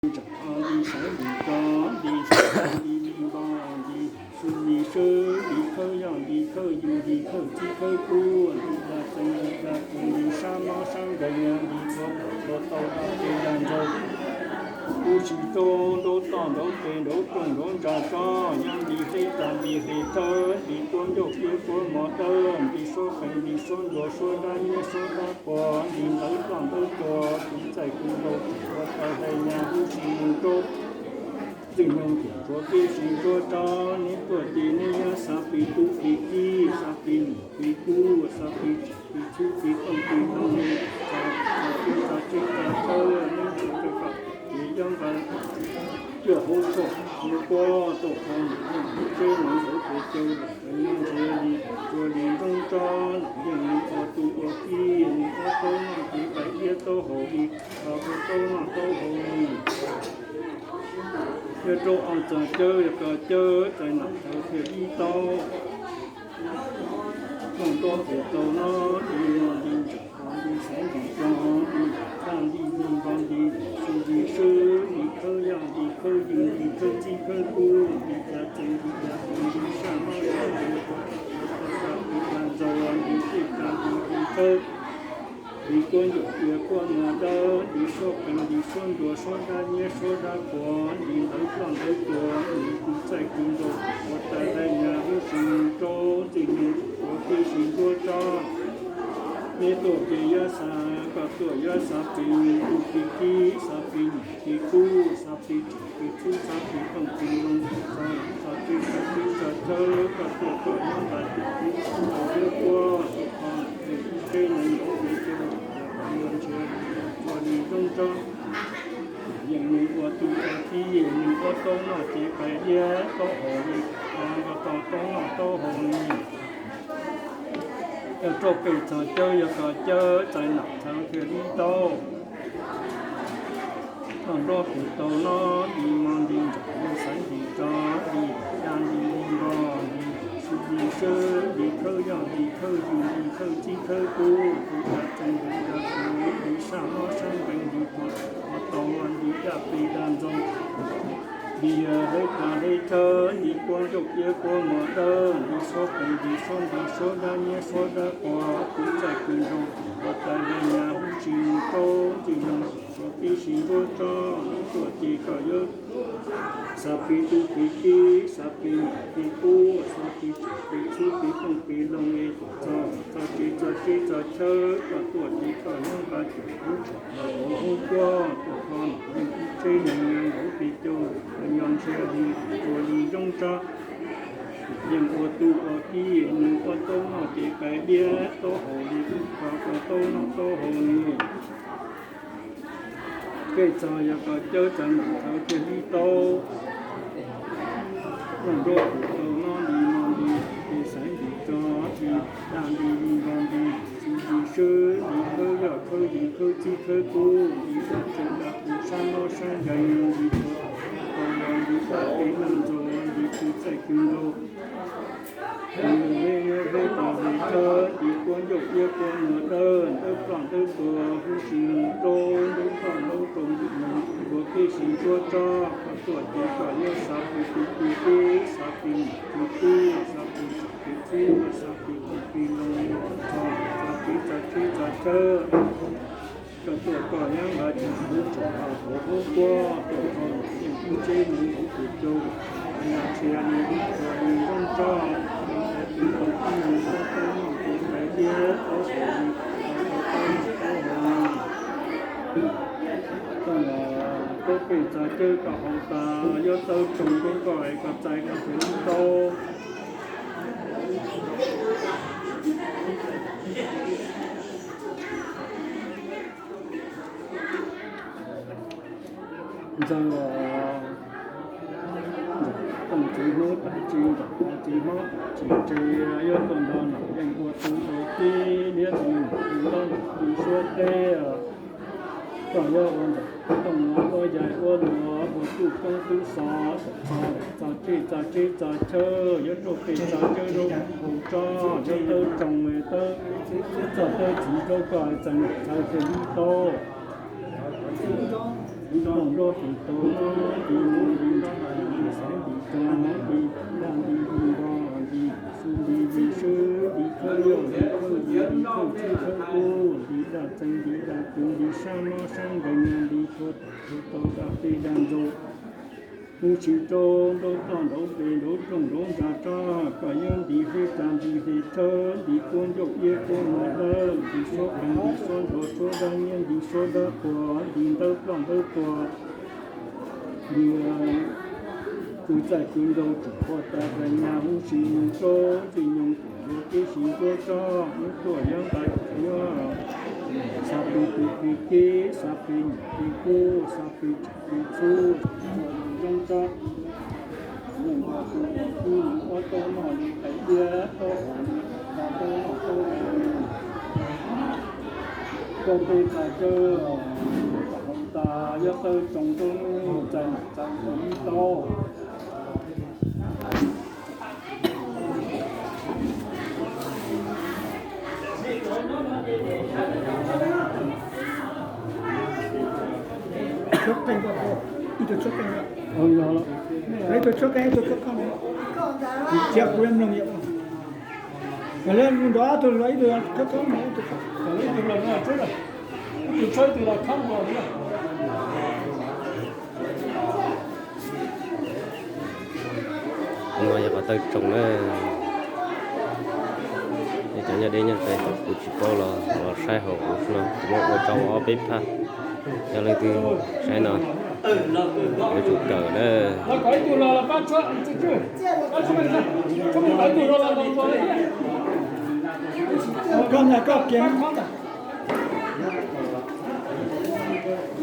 ntsaum, nti xaiv nti tso, nti xaiv nti nti npo, nti su nti swb, nti khawb yoj, nti khawb yws, nti khawb txib khawb kub, nti da txees, nti da kuv, nti sab mob sab nkees, nti tua tau da pes da ntxaug, kub tsis nraub, nraub toj nraub tes, nraub rooj nraub ntsa tso, nyob nti hleb tas nti hle thawb, nti kuab ncauj iab kuab mos dawb, nti suab qees, nti suab nruas, suab dab nyiab, suab dab quas, nti ntawv ploj ntawv tuag, kuv txaij kuv nraug, ua tau hlais nyas hub si mus nraub, txwj nyoog tuam ntsuav peb si ntsuab tso, neb tuaj ces neb yuav xav pis tub pis kib, xav pis num pis kub, xav pis tsim pis txhub pis tooj pis ntoo, xav txav teb txav teb txav tawb, neb tuaj rau kom ces yob nqa cuaj hauv tshuaj, nws kuaj tuaj qhov nws yeej teb nws ntawd ces cau nws nyias nrhiav li, ua li zoo tso, nws yeej nws ua tu ua ki, nws ob taub noj ces pais liab taub hau li, qhov kuv taub noj taub hau li. Yog rau ob txog cawb yog koj cawb txais nam txhawv thiaj li tau. Noj nrog kuv tau no, nti no nti ntsaum, nti xaiv nti tso, nti daj nti nti npo, nti su nti swb, nti khawb yaj nti khawb yws, nti khawb txib khawb kub, nti da txees nti da kuv, nti saj mob saj nkees, nti da kuv da ntxaug, nti tej da nti nti thawb, nti kuab ncauj iab kuab mos dawb, nti suab qees, nti suab nruas, suab dab nyiab, suab dab quas, nti ntawv ploj ntawv tuag, nti kuv txaij kuv nraug, ua tau hlais nyas hub si mus nraub, txwj nyoog tuam ntsuav peb si ntsuab tso, neb tuaj ces yuav xav, koj tuaj yuav xav pis tub pis kib, xav pis num pis kub, xav pis tsim pis txhub, xav pis tooj pis ntoo, xav txav teb txav teb txav thawb, koj tuaj koj yuav nqa tib tug liab kuab tuaj kho, nws teb nws nraub nws cau, nws nrhiav ua li zoo tso. Yeej nws ua tu ua ki, nws ob taub noj ces pais liab taub hau li, nqa tau taub noj taub hau li. Yog rau peb txog cawb yog koj cawb txais nam txhawv thiaj li tau. Noj nrog kuv tau no, nti mo nti ntsaum, nti xaiv nti tso, nti daj nti npo, nti su nti swb, nti khawb yaj nti khawb yws, nti khawb txib khawb kub, nti da txees nti da kuv, nti saj mob saj nkees, nti tua tau nti daj pes daj ntxaug, nti hleb tas hleb thawb, nti kuab ncauj iab kuab mos dawb, nti suab qees nti suab nruas, suab dab nyiab suab dab quas, kuv txaij kuv nraug, ua tau hlais nyas hub si mus nraub, txwj nyoog tuam ntsuav peb si ntsuab tso, neb tuaj ces koj yuav xav pis tub pis kib, xav pis num pis kub, xav pis tsim pis txhub pis tooj pis ntoo, es tuaj txog txog tsev txog tsheb txog chaw, koj tuaj ces koj yuav nqa cuam hub tsham los hauv hoob kuab, tuaj kho nws yeej ib tsheb nees nkaum pes caug, nws nyias nrhiav li ua li zoo tso. Yeej ua tu ua ki, nws ob taub noj ces pais liab taub hau li, koj koj taub noj taub hau li. Peb txog yog koj cawb txais nam txhawv thiaj li tau. Noj nrog kuv tau no, nti mo nti, nti xaiv nti tso, nti daj nti nti npo, nti su nti swb, nti khawb yaj khawb yws, khawb txib khawb kub, nti da txees da kuv, sab mob sab nkees, nti tua tau los, nti daj pes daj ntxaug, nti kuv txaij kuv nraug, nti hleb nyob hleb tas hleb thawb, nti kuab ncauj iab kuab mos dawb, ntawv ploj ntawv tuag, hub si mus nraub, nraub ploj nraub tuag, nti mus nruas peb si ntsuab tso, koj tuaj ces koj yuav xav pis tub pis kib, xav pis num pis kub, xav pis tsim pis txhub, xav pis tooj pis ntoo, txog txog tsev txog tsheb txog chaw. Koj tuaj koj yuav nqa cuam hub tsham los hauv hoob kuab, tuaj kho nws yeej ib tsheb nees nkaum pes caug, nyias nrhiav li ua li zoo tso. Nws ua tu ua ki, nws ob taub noj ces pais liab taub hau li, koj koj taub noj taub hau li. Koj los tub peb txog cawb koj haus tas, yuav tawb tsoo rau koj es koj txais koj thiaj li tau. Ntxawg, ntxawg tooj txiv hnub tam tsis ntaus, txiv hmab tam tsis ntse, yuav tuaj nrog nam yeej ua tu ua ki, liab tus tus ntaub tus suab teb. Koj yuav ua ntawm tooj ua yaig ua luam, ua tub koob tub xov, txog txog tsheb txog tsheb txog chaw, yuav rau peb txog cawb rau hauv tso, yuav tawb tsoo tawb, txog tawb txiv rau koj txais nam txhawv thiaj li tau. Nrog nrog tus tau nti mus nti nrog nti xaiv nti tso nti daj nti nti nrog nti xu nti nti swb nti khawb yog nti khawb nti khawb tsib khawb kub nti daj txeeg nti daj kwv nti sab mob sab nkeeg nti thua tau daj teb daj ntxaug. Huv si rau nraub toj nraub pes nraub rooj nraub ntsa roj, koj yeej nti hleb tsa nti hle thawb, nti kuab ncauj iab kuab hluav dawb, nti suab qeeg nti suab nrov suab dab nyiab nti suab dab qhuas, nti ntawb ploj ntawb qhuas, nti kwv txaij kwv nraug tsuam poj tas tas nyas, huv si nyoog rau ntxwg nyoog tsuam ntuag tib si ntuag roj, ub tuaj yeeb nqaij yuav xa plig plig plig kib, xa plig nyuam plig kub, xa plig tseem plig txhub, zoo tso. Nyob nkaus tus kub nws ob tauj noj li qais diab, tauj hau li qais tas, tauj noj tauj haus li. Tauj peb tas cawg, tauj hau tas yog tawg tsoos rau txais txais ib tauj. Tshuab qeej, ib tug tshuab qeej, ib tug tshuab qeej, ib tug tshuab qeej. Tsis kuv mloog yom. Lawv mus nrog ob tug los ib tug khawb khawb, ib tug los no tshuab, ib tug tshuab ib tug los khawb ua. Qhov no yog qhov tawg tsoos na. Nej cov nyob deb nyob ze kuv tsis paub los los saib hauv kuv no, kuv muab ua tau ob peb phaj. Yog leej twg saib no yuav tsum kawm na. Qhov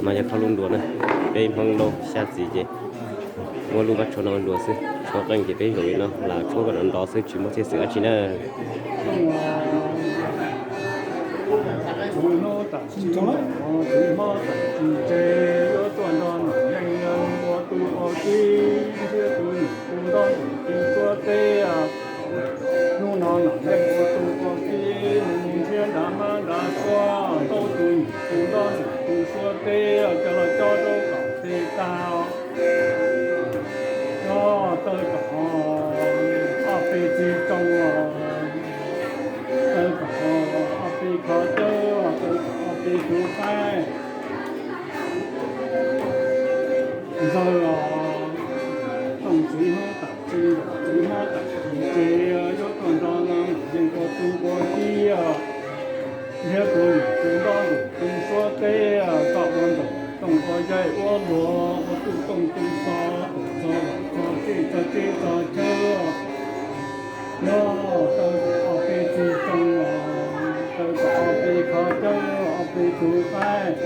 no yog khaub lub nruas na, peb Hmoob Lauj xya txiv ces muab lub vab tshuab no ua nruas xwb, tshuab qeej ces peb zaum li no lam tshuab kom nrov nrov xwb tsis muaj txhiaj xwm dab tsi na. Hnub tam sim no, hnub tam sim ces yuav tuaj nrog Nom Yeej ua tu ua kiv, nrhiav tus niam tus ntob ntawm tu suab teb. Hnub no Nom Yeej ua tu ua kiv, mus nrhiav nrad mab nrad suab, tau tus niam tus ntob ntawm tu suab teb, coj los cob rau kom pes tag. Nyob tawg kom ob peb txiv tsoo, tawg kom ob peb khaub cawb, tawg kom ob peb tug qaib. Ntxawg os, Tooj txiv hnub tam sim no, txiv hmab tam sim ces yuav tuaj nrog Nom Yeej ua tu ua kiv, nrhiav tus niam tus ntob ntawm tu suab teb, koj ua ntawm Tooj ua yaig ua luag, ua tu tooj tu xo, tus txog los txog, txog teb txog chaw. Nyob tawg kom ob peb txiv tsoo, tawg kom ob peb khaub cawb, ob peb tug qaib.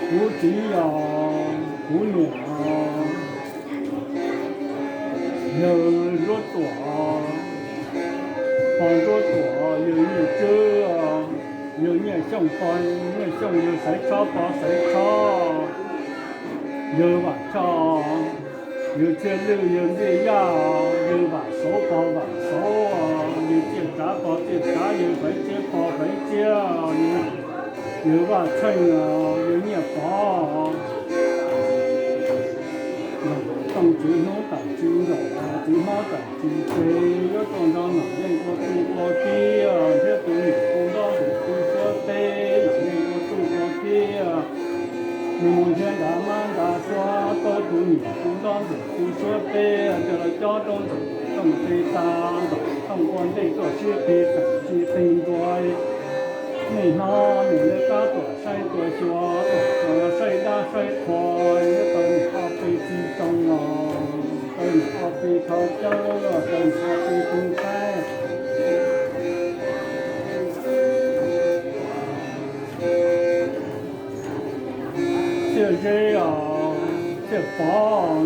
Kuv txiv yog kuv niam, yawg Nruab Tuam, pog Nruab Tuam, yawg Nyiaj Tswb, yawg Nyiaj Xyooj, pog Nyiaj Xyooj, yawg Xaiv Tshob, pog Xaiv Tshob, yawg Vam Choj, yawg Txiaj Lwj, yawg Ntiaj Yaj, yawg Vam Xauv, pog Vam Xauv, yawg Txiaj Tsav, pog Txiaj Tsav, yawg Faiv Txiab, pog Faiv Txiab, yawg Vaj Tsheej, yawg Nyiaj Pov. Tooj txiv hnub tam sim no, txiv hmab tam sim ces yuav tuaj nrog Nom Yeej ua tu ua kiv, nrhiav tus niam tus ntob ntawm tu suab teb, Nom Yeej ua tu ua kiv. Nws mus nrhiav nrad mab nrad suab, tau tus niam tus ntob ntawm tu suab teb, coj los cob rau ntawm Tooj pes tag, ntawm Tooj ua ntej tuaj sib qig qees sib qig ntua. Nej hnov nws lawv qab tuaj saib tuaj xyuas, tuaj saib dab saib qhua, nyob tau niam ob peb txiv tsoo los, tau niam ob peb khaub cawb, tau niam ob peb tug qaib. Txiaj Zeb os, Txiaj Pov,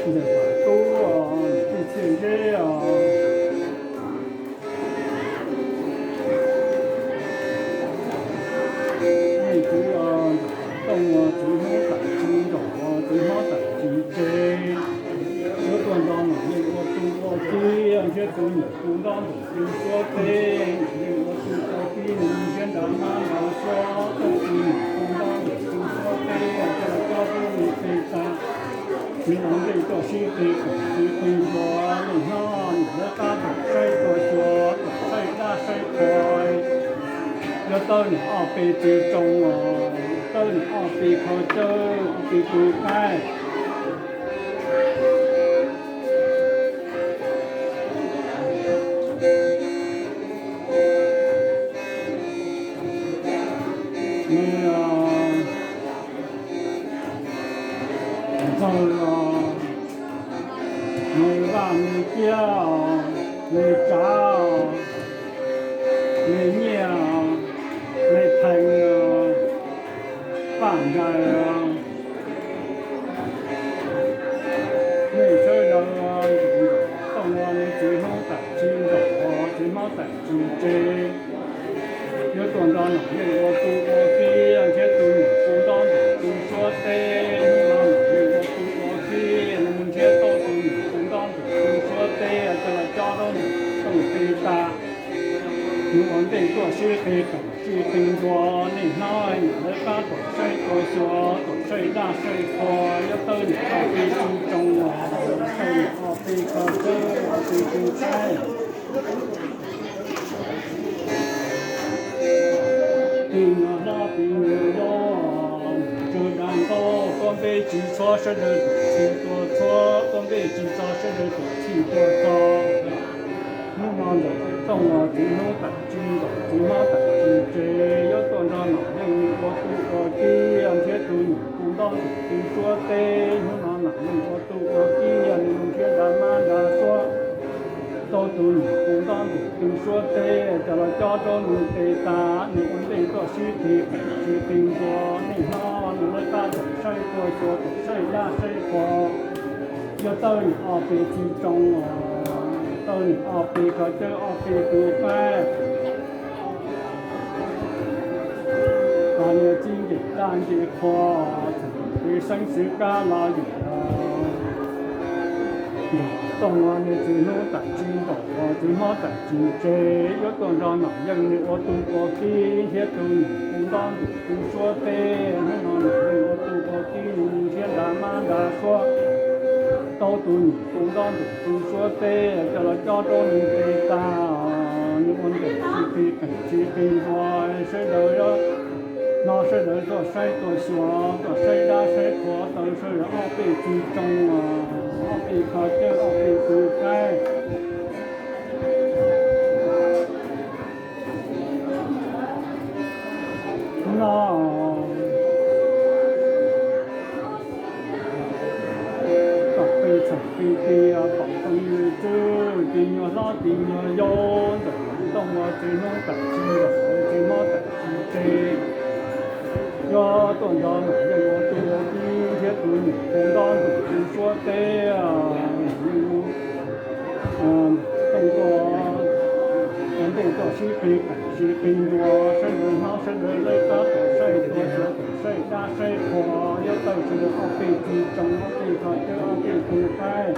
Ntxawm Vam Tub os, tij Txiaj Zeb os. Nej txiv os, Tooj txiv hmab tam sim nraum, txiv hmab tam sim tseg, yuav tuaj nrog Nom Yeej ua tu ua kiv, nrhiav tus niam tus ntob ntawm tu suab teb, Tsis koom tsis qee ntuag, niaj hnub niam lawv qab tuam saib tuaj xyuas, tuam saib dab saib qhua. Yuav tawb niam ob peb txiv tsoo os, tawb niam ob peb qhov cawb, ob peb tus qaib. Nws, nws txawg os, nws vaj nws ciab os, nws tsav os, nws nyiaj os, nws theem os, paj nraim os. Nej sawv daws, Tooj los nws txiv Hmoob tam tsis nkaum, txiv Hmoob tam tsis tseg. Yuav tuaj nrog nom leej ua tub ua ki, nrhiav tus niam tus ntob ntawm tus suab teb. Hnub no nom leej ua tub ua ki, nws mus nrhiav tau tus niam tus ntob ntawm tus suab teb, coj los cob rau nws Tooj tes tas. Nws ua ntej tuaj sib qig qees sib qig ntua, niaj hnub niam lawv qab tuam saib tuaj xyuas, tuam saib dab saib qhua. Yuav tawb niam ob peb txiv tsoo os, tawb niam ob peb qhov cawb, ob peb tus qaib. Tus nyuag hlob tus nyuag yau, tsawg dag ntaub, tuab npeb tsis txhua, sawv daws tuam txhij tuaj txhua, tuab npeb tsis txhua, sawv daws tuam txhij tuaj txhua. Hnub no ntawm Tooj los txiv Hmoob tam tsis nkaum, txiv Hmoob tam tsis tseg, yuav tuaj nrog nom leej ua tub ua ki, nrhiav tus niam tus ntob ntawm tus suab teb. Hnub no nom leej ua tub ua ki, nws mus nrhiav nra mab nra suab, tau tus niam tus ntob ntawm tus suab teb, coj los cob rau nws tes tas. Nws ua ntej tuaj sib qig qees sib qig ntua, niaj hnub nws lawv qab tuam saib tuaj xyuas, tuam saib dab saib qhua. Yuav tawb niam ob peb txiv tsoo os, tawb niam ob peb qhov cawb, ob peb tus qaib. Niag txiv nce dab nce qhua, txheem peb xeeb xwm kab los yus. Tooj los nws txiv Hmoob tam tsis nkaum, txiv Hmoob tam tsis tseg, yuav tuaj nrog nom leej nws ua tub ua ki, nrhiav tus niam tus ntob ntawm tus suab teb. Hnub no nom leej ua tub ua ki, nws nrhiav nra mab nra suab, tau tus niam tus ntob ntawm tus suab teb, coj los cob rau nws tes tas. Nws ua ntej sib qig qees sib qig ntua, sawv daws no sawv daws tuaj saib tuaj xyuas, tuaj saib dab saib qhua, tau sawv daws ob peb txiv tsoo, ob peb qhov cawb, ob peb tus qaib. No tom qis txheem qis tias pom Tooj nws tswv, tus nyuag hlob tus nyuag yau, ntawm Tooj los txiv Hmoob tam tsis nkaum, txiv Hmoob tam tsis tseg. Yuav tuaj nrog nom leej ua tub ua ki, nrhiav tus niam tus ntob ntawm tus suab teb. Tooj tuaj ua ntej tuaj sib qig qees sib qig ntua, sawv daws hnub sawv daws lawv qab tuaj saib tuaj xyuas, tuaj saib dab saib qhua, yuav tawb sawv daws ob peb txiv tsoo, ob peb qhov cawb, ob peb tus qaib.